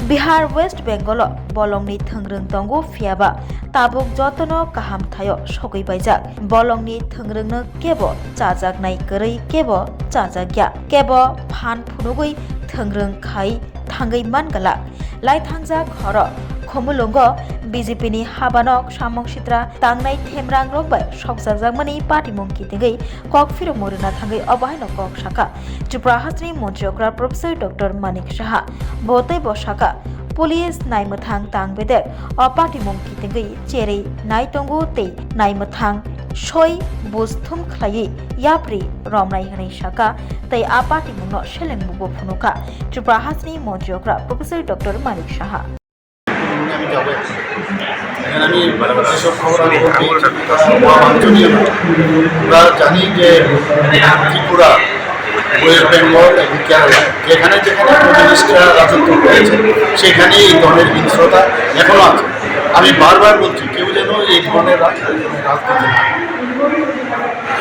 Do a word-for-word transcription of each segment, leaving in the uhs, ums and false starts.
Bihar, West Bengal o bolongni thwngrwng tongo, phiyaba tabuk jotono kaham thaio sogwi baijak. Bolongni thwngrwngno kebo chajaknai kwrwi, kebo chajakya, kebo phan phunugwi thwngrwng khai thangwi man glak. Laithangjak horo Khumulwngo B J P ni habanok samung sitra tangnai themrang rok bai sokjakjakmani patimung kitingwi kok phirokmo rwna thangwi obo haino kok sakha Tripura hasteni montri okra Professor Doctor Manik Saha. Bo tei bo sakha, police naimwthang tang bedek o patimung kitingwi cherwi nai tongo tei naimwthang soi buj thum khlaiwi yapri romnai hwnwi sakha tei a patimungno selengmungbo phunukha Tripura hasteni montri okra Professor Doctor Manik Saha. আমি যাব। এখন আমি যেসব খবর আমি বলতে চাই, তা সব অবাঞ্ছনীয়। আমরা জানি যে ত্রিপুরা, ওয়েস্ট বেঙ্গল এবং কেরালা, যেখানে যেখানে কমিউনিস্টরা রাজত্ব করেছে, সেখানে এই ধরনের হিংস্রতা এখনো আছে। আমি বারবার বলছি, কেউ যেন এই ধরনের রাজনীতি, রাজনীতি না করে।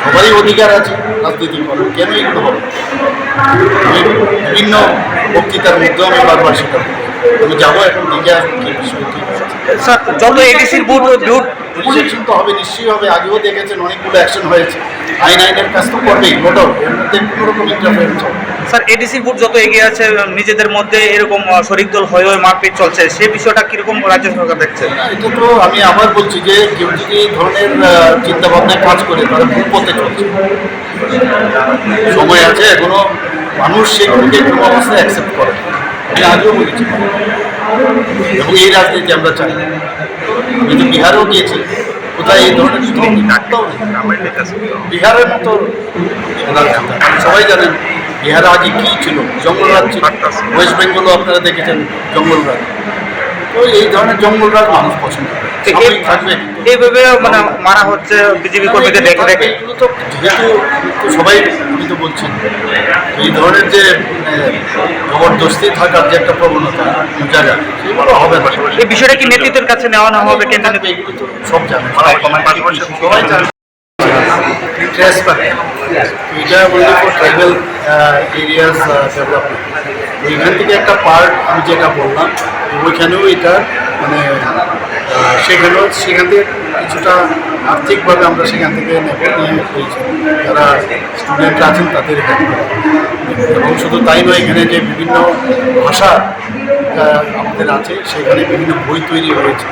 সবারই অধিকার আছে রাজনীতি করার, কেন এগুলো হবে? আমি বিভিন্ন বক্তৃতার মধ্যে আমি বারবার সেটা বলি। আমি যাবো এখন দেখে আসবো কি বিষয় কি হয়েছে। স্যার, যত এডিসির ভোট, ভোট পুলিশ অ্যাকশন তো হবে, নিশ্চয়ই হবে। আগেও দেখেছেন অনেকগুলো অ্যাকশন হয়েছে, আইন আইনের কাজ তো করবেই, নো ডাউট, এর মধ্যে কোনো রকম ইন্টারফারেন্স হবে না। স্যার, এডিসির ভোট যত এগিয়ে আছে, নিজেদের মধ্যে এরকম, আহ, শরিক দল হয়ে হয়ে মারপিট চলছে, সেই বিষয়টা কিরকম রাজ্য সরকার দেখছে? না, এটা তো আমি আবার বলছি যে কেউ যদি এই ধরনের, আহ, চিন্তা ভাবনায় কাজ করে, তারা ভুল পথে চলছে। সময় আছে এখনো, মানুষ সেগুলোকে কোনো অবস্থায় অ্যাকসেপ্ট করে না। আমি আগেও বলেছি, এবং এই রাজনীতি আমরা চাই না। আমি তো বিহারেও গিয়েছি, কোথায় এই ধরনের কোনো ডাক্তার নেই। বিহারের মতো রাজ্য, সবাই জানেন বিহারে আগে কি ছিল, জঙ্গলরাজ ছিল। ওয়েস্ট বেঙ্গলও আপনারা দেখেছেন জঙ্গলরাজ। তো এই ধরনের জঙ্গলরাজ মানুষ পছন্দ করে, ঠিক, এই স্বাভাবিক থাকবে। এইভাবে মানে মারা হচ্ছে বিজেপি কর্মীদের দেখে দেখে। এগুলো তো যেহেতু, তো সবাই, আমি তো বলছি, এই ধরনের যে, এ, জবরদস্তি থাকার যে একটা প্রবণতা, জায়গা, সেগুলো হবে না। এই বিষয়টা কি নেতৃত্বের কাছে নেওয়া না হবে? কেন্দ্রীয় নেতৃত্ব এগুলো তো সব জানে, সবাই জানে। ট্রেস পার্ক, এটা only for tribal, আহ, areas, আহ, development। এইখান থেকে একটা পার্ট আমি যেটা বললাম, ওইখানেও এটা মানে, আহ, সেখানেও, সেখান থেকে কিছুটা আর্থিকভাবে আমরা সেখান থেকে নেব, নিয়ে ওই যারা স্টুডেন্ট আছেন তাদের হেল্প করা। এবং শুধু তাই নয়, এখানে যে বিভিন্ন ভাষা, আহ, আমাদের আছে, সেখানে বিভিন্ন বই তৈরি হয়েছে,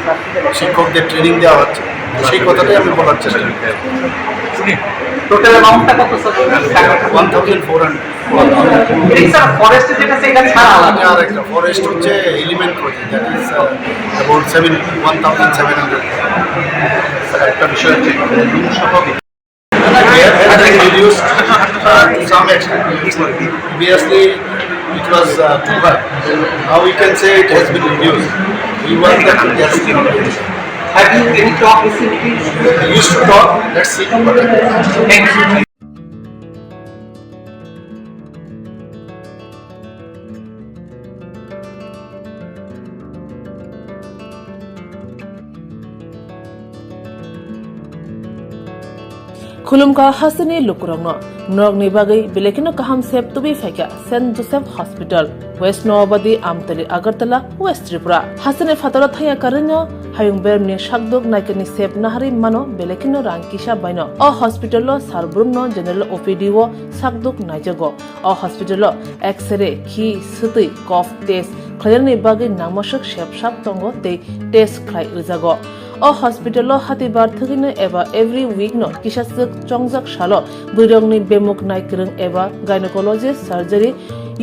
শিক্ষকদের ট্রেনিং দেওয়া হচ্ছে, সেই কথাটাই আমি বলার চেষ্টা করি। টোটাল অ্যামাউন্টটা কত, sir? One thousand four hundred. এই স্যার, ফরেস্ট যেটা, সেটা ছাড়া আলাদা। আর একটা ফরেস্ট হচ্ছে element project, that is, uh, about seven, one thousand seven hundred। Sir, একটা বিষয় হচ্ছে, রুম সহ We have had to reduce, uh, to some extent. Previously, it was, uh, too high. Now we can say it has been reduced. We want that to get. Have you any talk recently? We used to talk. Let's see what happens. Thank you. Khulumkha hasteni lukurokno, norokni bagwi belai kheno kaham sep tubui phaikha Saint Joseph Hospital, West Noabadi, Amtali, Agartala, West Tripura. Hasteni phataro thangya karwino hayung beremni sakduk naikani sep naharwi mano belai kheno rang kisa baino. O hospital o sar brumno general O P D o sakduk naijago. O hospital o X-ray, khi, swtwi, cough test khlainani bagwi nangmaswk sep sap tongo tei test khlai rwjago. O hospital o hatibar thwgwino eba every week no kisa swk chongjak salo bwrwirokni bemuk nai kwrwng eba gynecology, surgery,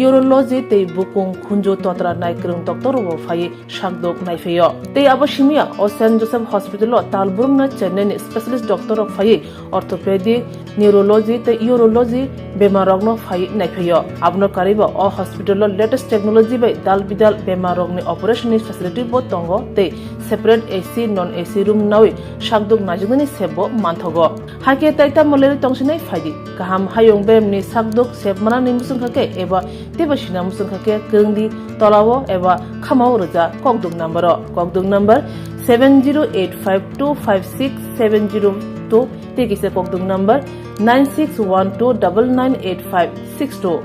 urology tei bukung khunju totra nai kwrwng doctor rokbo phaiwi sakdok naiphaio. Tei abo simiya o Saint Joseph Hospital o tal brumno Chennai ni specialist doctor rok phaiwi orthopedic, neurology tei urology bemar rokno phaiwi naiphaio. Abono karwibo o hospital o latest technology bai dal bidal bemar rokni operation ni facility bo tongo tei separate A C, non A C room nawi sakdok naijaknani sep bo manthogo. Haikhe tai tamo lerwi tongsinai phaidi. Kaham hayung beremni sakdok sep manani muchungkha khe eba teibo sina muchungkha khe kwrwngdi tolao eba khamao rwja kokduk number o. Kokduk number seven zero eight five two five six seven zero two tei kisa kokduk number nine six one two double nine eight five six two.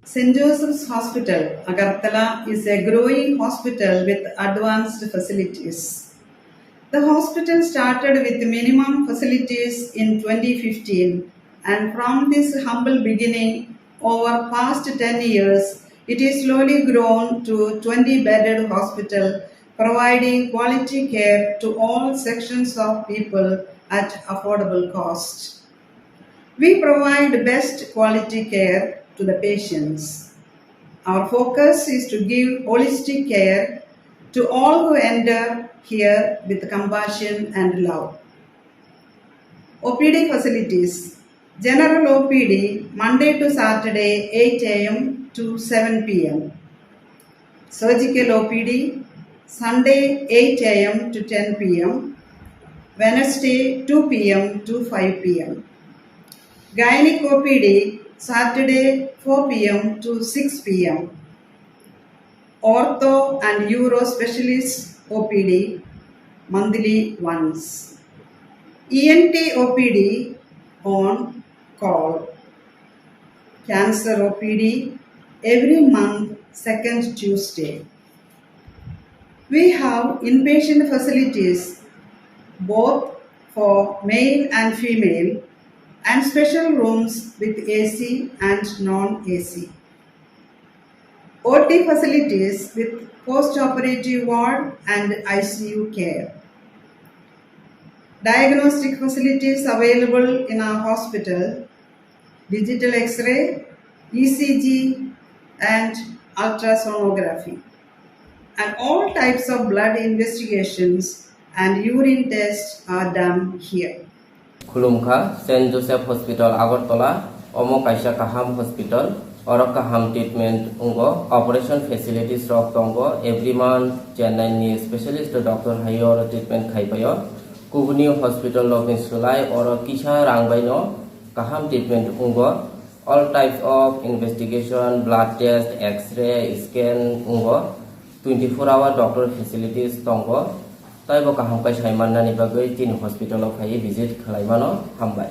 Saint Joseph's Hospital, Agartala is a growing hospital with advanced facilities. The hospital started with minimum facilities in twenty fifteen, and from this humble beginning, over past ten years, it is slowly grown to twenty bedded hospital, providing quality care to all sections of people at affordable cost. We provide best quality care to the patients. Our focus is to give holistic care to all who enter here with compassion and love. O P D facilities. General O P D, Monday to Saturday, eight a m to seven p m. Surgical O P D, Sunday, eight a m to ten p m, Wednesday, two p m to five p m. Gynec O P D, Saturday, four p m to six p m. Ortho and Uro Specialist O P D, monthly once. E N T O P D on call. Cancer O P D every month, second Tuesday. We have inpatient facilities both for male and female and special rooms with A C and non-A C. O T facilities with post-operative ward and I C U care. Diagnostic facilities available in our hospital, digital X-ray, E C G, and ultrasonography. And all types of blood investigations and urine tests are done here. Khulumkha, Saint Joseph Hospital, Agartala. Omo kaisa kaham hospital. Oro kaham treatment wngo, operation facilities rok tongo. Every month Chennai ni specialist doctor hai oro treatment khai paio. Kubuni hospital rok ni slai oro kisa rang bai no kaham treatment wngo. All types of investigation, blood test, X-ray, scan wngo. Twenty four hour doctor facilities tongo. Taibo kaham kai sai mannani bagwi chini hospital o phaiwi visit khlai mano. Hambai.